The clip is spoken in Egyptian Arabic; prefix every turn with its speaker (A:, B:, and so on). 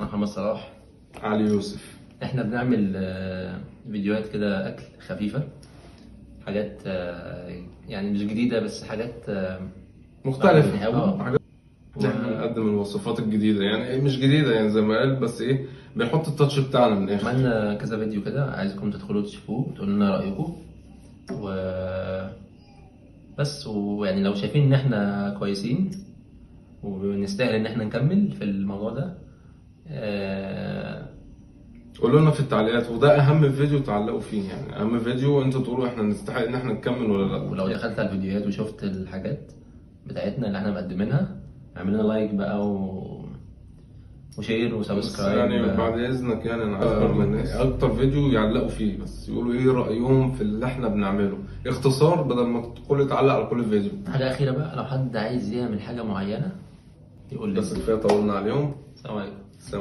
A: انا محمد صلاح.
B: علي يوسف.
A: احنا بنعمل فيديوهات كده اكل خفيفة، حاجات يعني مش جديدة، بس حاجات
B: مختلفة.
A: بنحاول.
B: احنا بنقدم الوصفات الجديدة، يعني مش جديدة يعني زي ما قال، بس ايه، بنحط ال touch بتاعنا من الاخر.
A: عملنا كذا فيديو كده، عايزكم تدخلوا تشوفوه وتقولوا لنا رايكم و بس. ويعني لو شايفين ان احنا كويسين ونستاهل ان احنا نكمل في الموضوع ده،
B: قولوا لنا في التعليقات، وده اهم فيديو تعلقوا فيه، يعني اهم فيديو انتوا تقولوا احنا نستحق ان احنا نكمل ولا لا.
A: ولو دخلت على الفيديوهات وشفت الحاجات بتاعتنا اللي احنا مقدمينها، اعمل لنا like بقى و share و subscribe.
B: يعني بعد اذنك، يعني انا عايز برضه الناس اكتر فيديو يعلقوا فيه، بس يقولوا ايه رايهم في اللي احنا بنعمله، اختصار، بدل ما كل تعلق على كل فيديو.
A: حاجة اخيرة بقى، لو حد عايز يعمل حاجة معينة يقول لي.
B: بس كفاية طولنا عليهم.
A: السلام عليكم.